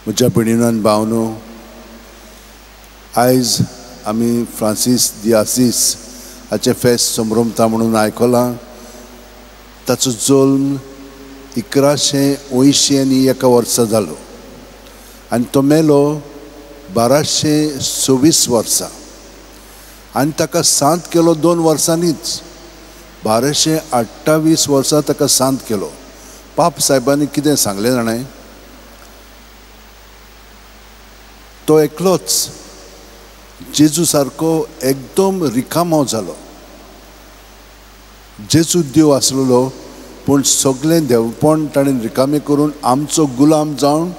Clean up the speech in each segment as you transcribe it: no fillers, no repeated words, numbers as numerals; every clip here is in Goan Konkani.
म्हज्या भयणीन भावनो, आयज आमी फ्रांसीस दी आसीस हाचें फेस्त संभ्रमता म्हणून आयकलां. ताचो जल्म 1181 वर्सा जालो आनी तो मेलो 1226 वर्सा आनी ताका सांत केलो 2 वर्सांनीच. 1228 वर्सा ताका सांत केलो. पाप साहेबांनी कितें सांगलें जाणें, तो एकलोच जेजू सारको एकदम रिकामो जालो. जेजू देव आसलेलो पूण सगळें देवपण ताणें रिकामें करून आमचो गुलाम जावन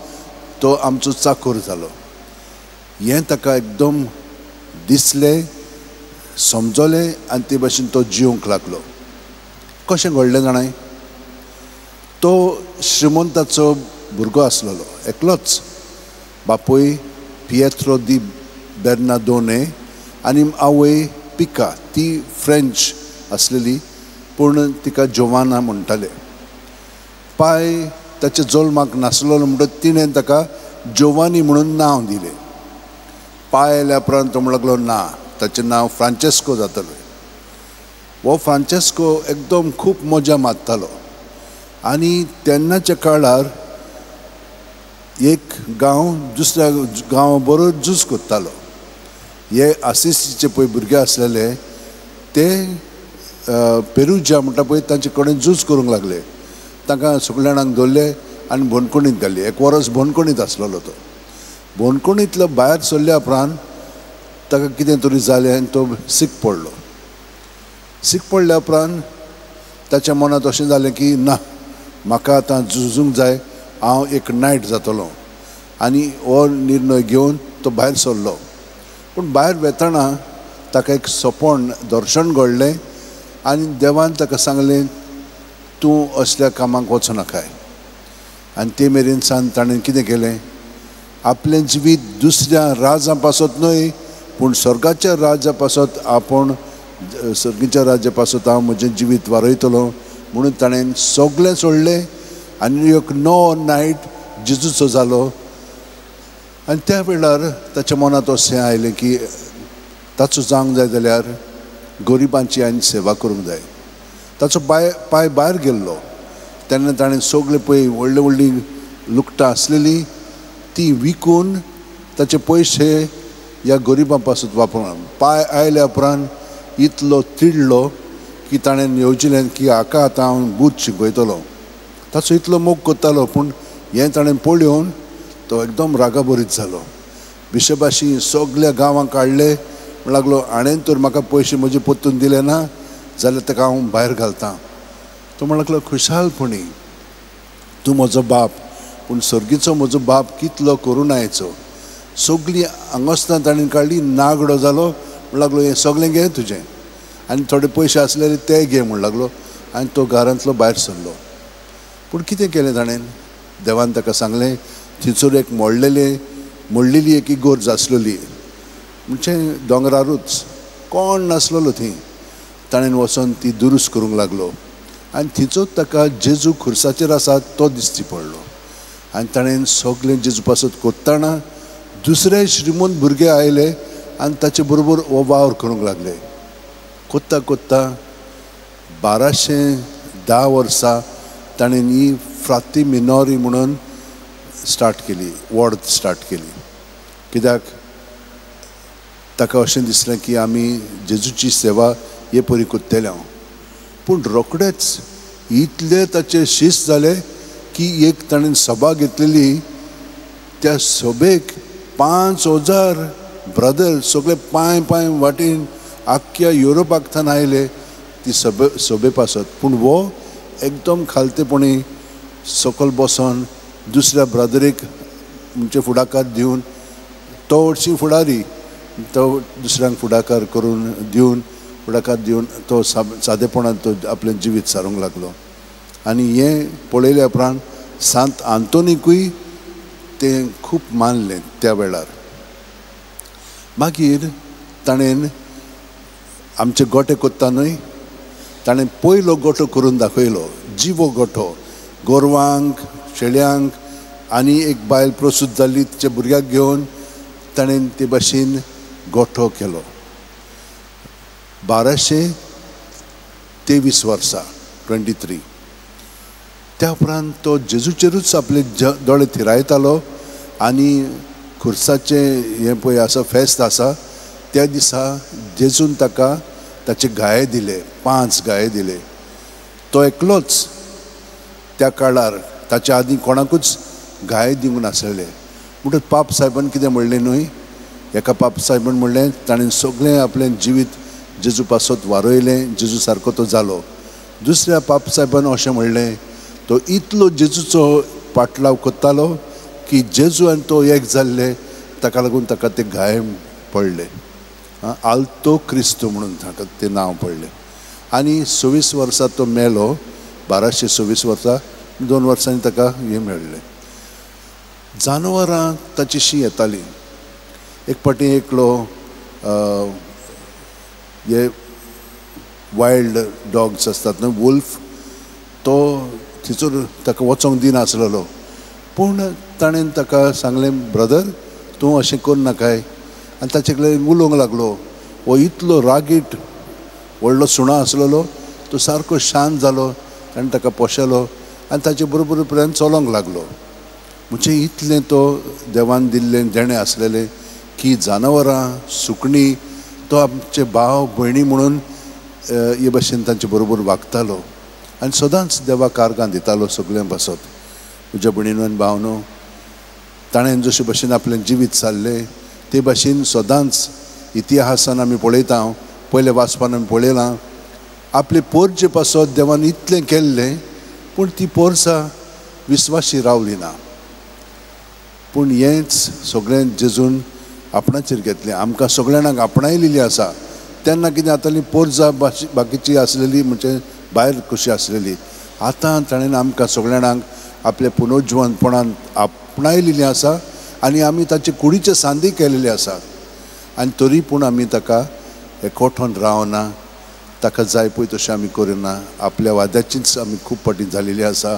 तो आमचो चाकोर जालो. हें ताका एकदम दिसलें, समजलें आनी ते भाशेन तो जिवंक लागलो. कशें घडलें जाणाय, तो श्रीमंताचो भुरगो आसलेलो एकलोच. बापूय पियेत्रो दी बेर्नादोने आनी आवय पिका, ती फ्रेंच आसलेली पूण तिका जोवाना म्हणटाले. पाय ताच्या जल्माक नासलो म्हणटकच तिणें ताका जोवानी म्हणून नांव दिलें. पाय आयल्या उपरांत तो म्हणूंक लागलो ना, ताचें नांव फ्रांचेस्को जातलें. हो फ्रांचेस्को एकदम खूब मजा मारतालो आनी तेन्नाच्या काळार एक गांव दुसऱ्या गांवा बरोबर झूज करतालो. हे आसिसीचे पळय भुरगे आसलेले ते पेरुजा म्हणटा पळय तांचे कडेन झूज करूंक लागले. तांकां सगल्या जाणांक धरले आनी बंदखणींत घाले. एक वरस बंदखणींत आसलेलो तो. बंदखणींतलो भायर सरल्या उपरांत ताका कितें तरी जालें आनी तो सीक पडलो. सीक पडल्या उपरांत ताच्या मनांत अशें जालें की ना, म्हाका आतां झुजूंक जाय, हांव एक नायट जातलो. आनी हो निर्णय घेवन तो भायर सरलो. पूण भायर वेतना ताका एक सपन दर्शन घडलें आनी देवान ताका सांगलें, तूं असल्या कामाक वचूं नाकाय. आनी ते मेरेन सान ताणें कितें केलें, आपलें जिवीत दुसऱ्या राजा पासत न्हय पूण स्वर्गाच्या राज्या पासत, आपूण सर्गीच्या राज्या पासत हांव म्हजें जिवीत वारयतलो म्हणून ताणें सगळें सोडलें आनी एक नवो नायट जेजूचो जालो. आनी त्या वेळार ताच्या मनांत अशें आयलें की ताचो जावंक जाय जाल्यार गरिबांची आनी सेवा करूंक जाय. ताचो पांय भायर गेल्लो तेन्ना ताणें सगळे पळय व्हडली व्हडली लुकटां आसलेलीं ती विकून ताचे पयशे ह्या गरिबां पासून वापरून. पांय आयल्या उपरांत इतलो तिडलो की ताणें येवजिलें की हाका आतां हांव बूद शिकयतलो. ताचो इतलो मोग करतालो पूण हें ताणें पळोवन तो एकदम रागाभरीत जालो. बिशपाशी सगल्या गांवांक काडले, म्हण लागलो हाणें तर म्हाका पयशे म्हजे परतून दिले ना जाल्यार ताका हांव भायर घालतां. तो म्हण लागलो खुशालपणी, तूं म्हजो बाप पूण सर्गीचो म्हजो बाप कितलो करुणायेचो. सगळीं आंगोस्तां ताणें काडली, नागडो जालो. म्हण लागलो हें सगळें घे तुजें आनी थोडे पयशे आसले ते घे म्हण लागलो आनी तो घरांतलो भायर सरलो. पूण कितें केलें ताणें, देवान ताका सांगलें थंयसर एक मोडलेली एक इगोर्ज आसलेली, म्हणजे दोंगरारूच, कोण नासलेलो थंय. ताणें वचोन ती दुरुस्त करूंक लागलो आनी थंयचोच ताका जेजू खुर्साचेर आसा तो दिश्टी पडलो. आनी ताणें सगळें जेजू पासत करतना दुसरे श्रीमंत भुरगे आयले आनी ताचे बरोबर हो वावर करूंक लागले. कोत्ता कोत्ता 1210 वर्सा ताणें ही फ्राती मिनोरी म्हणून स्टार्ट केली, वॉर्ड स्टार्ट केली. कित्याक ताका अशें दिसलें की आमी जेजूची सेवा हे परी करतले हांव. पूण रोखडेच इतले ताचे शिस्त जाले की एक ताणें सभा घेतलेली, त्या सभेक 5000 ब्रदर सगळे पांय पांय वाटेन आख्ख्या युरोपाक थावन आयले ती सभे पासत. पूण हो एकदम खालतेपणी सकयल बसोन दुसऱ्या ब्रदरीक म्हणजे फुडाकार दिवन, तो हरशीं फुडारी, तो दुसऱ्यांक फुडाकार करून दिवन, फुडाकार दिवन तो सादेपणान तो आपलें जिवीत सारूंक लागलो. आनी हें पळयल्या उपरांत सांत आंतोनीकूय तें खूब मानलें त्या वेळार. मागीर ताणें आमचे गोटे कोत्ता न्हय, ताणें पयलो गोटो करून दाखयलो, जिवो गोटो, गोरवांक शेळ्यांक आनी एक बायल प्रसूत जाल्ली तिच्या भुरग्याक घेवन ताणें ते भाशेन गोठो केलो. 1223 वर्सां 23. त्या उपरांत तो जेजूचेरूच आपले दोळे थिरायतालो आनी खुर्साचें हें पळय आसा फेस्त आसा त्या दिसा जेजून ताका ताचे घाये दिले, 5 घाये दिले. तो एकलोच त्या काळार, ताच्या आदीं कोणाकूच घाये दिवंक नासले. म्हणटकच पाप सायबान कितें म्हणलें न्हय, एका पाप सायबान म्हणलें ताणें सगळें आपलें जिवीत जेजू पासत वारयलें, जेजू सारको तो जालो. दुसऱ्या पाप सायबान अशें म्हणलें तो इतलो जेजूचो पाटलाव करतालो की जेजू आनी तो एक जाल्ले, ताका लागून ताका ते घाये पडले. आल्तो क्रिस्तू म्हणून ताका तें नांव पडलें. आनी 26 वर्सां तो मेलो, 1226 वर्सां, 2 वर्सांनी ताका हें मेळ्ळें. जानवरां ताचेशी येतालीं. एक फावटी एकलो हे वायल्ड डॉग्स आसतात न्हय, वुल्फ, तो थंयसर ताका वचोंक दिनासलेलो. पूण ताणें ताका सांगलें, ब्रदर तूं अशें करूं नाकाय. आनी ताचे कडेन उलोवंक लागलो. हो इतलो रागीट व्हडलो सुणो आसलेलो, तो सारको शांत जालो. ताणें ताका पोशेलो आनी ताचे बरोबर पर्यंत चलोंक लागलो. म्हणजे इतलें तो देवान दिल्लें देणें आसलेलें की जनावरां, सुकणीं तो आमचे भाव भयणी म्हणून हे भाशेन तांचे बरोबर वागतालो आनी सदांच देवाक आर्गां दितालो सगळ्यां पासत. म्हज्या भयणीनो आनी भावनो, ताणें जशे भाशेन आपलें जिवीत सारलें ते भाशेन सदांच इतिहासान आमी पळयता, पयले वाचपान आमी पळयलां, आपले पोरचे पासत देवान इतलें केल्लें, पूण ती पोरसां विस्वाशी रावली ना. पूण हेंच सगळें जेजून आपणाचेर घेतलें, आमकां सगळ्यांक आपणायलेली आसा. तेन्ना कितें जाताली, पोरसां बाकीची आसलेली, म्हणजे भायर कशी आसलेली. आतां ताणें आमकां सगळ्यांक आपल्या पुनर्जिवनपणान आपणायलेली आसा आनी आमी ताचे कुडीचे सांदी केलेले आसात. आनी तरी पूण आमी ताका एकवठोन रावना, ताका जाय पळय तशें आमी करिना, आपल्या वाद्याचीच आमी खूब फाटीं जालेली आसा.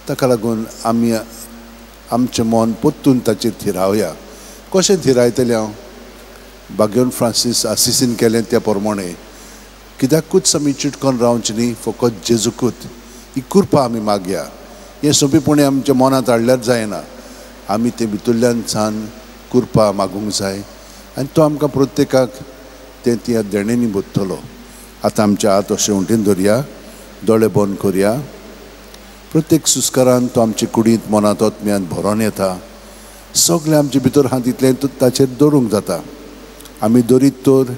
ताका लागून आमी आमचें मन परतून ताचेर थिरावया. कशें थिरायतलें हांव? बागेवन फ्रांसीस आसिसीन केलें त्या प्रमाणें. कित्याकूच आमी चिटकोन रावचें न्ही, फकत जेजूकूच ही कृपा आमी मागया. हें सोंपेपणी आमच्या मनांत हाडल्यार जायना, आमी तें भितरल्यान सान कृपा मागूंक जाय आनी तो आमकां प्रत्येकाक तें त्या देणेंनी बदतलो. आतां आमचे हात अशें उंटीन धरया, दोळे बंद करया. प्रत्येक सुस्कारान तो आमचे कुडींत, मनांत, आत्म्यांत भरोन येता. सगळें आमचे भितर आहा तितलें ताचेर दवरूंक जाता. आमी दरीत तर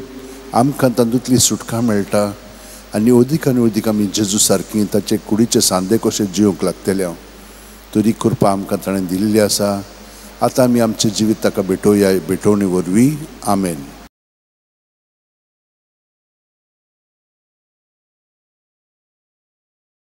आमकां तातूंतली सुटका मेळटा आनी अदीक आनी अदीक आमी जेजू सारकी ताचे कुडीचे सांदे कशे जिवंक लागतले. हांव तरी कृपा आमकां ताणें दिल्ली आसा. आतां आमी आमचें जिवीत ताका भेटोवया भेटवणी वरवीं. आमेन.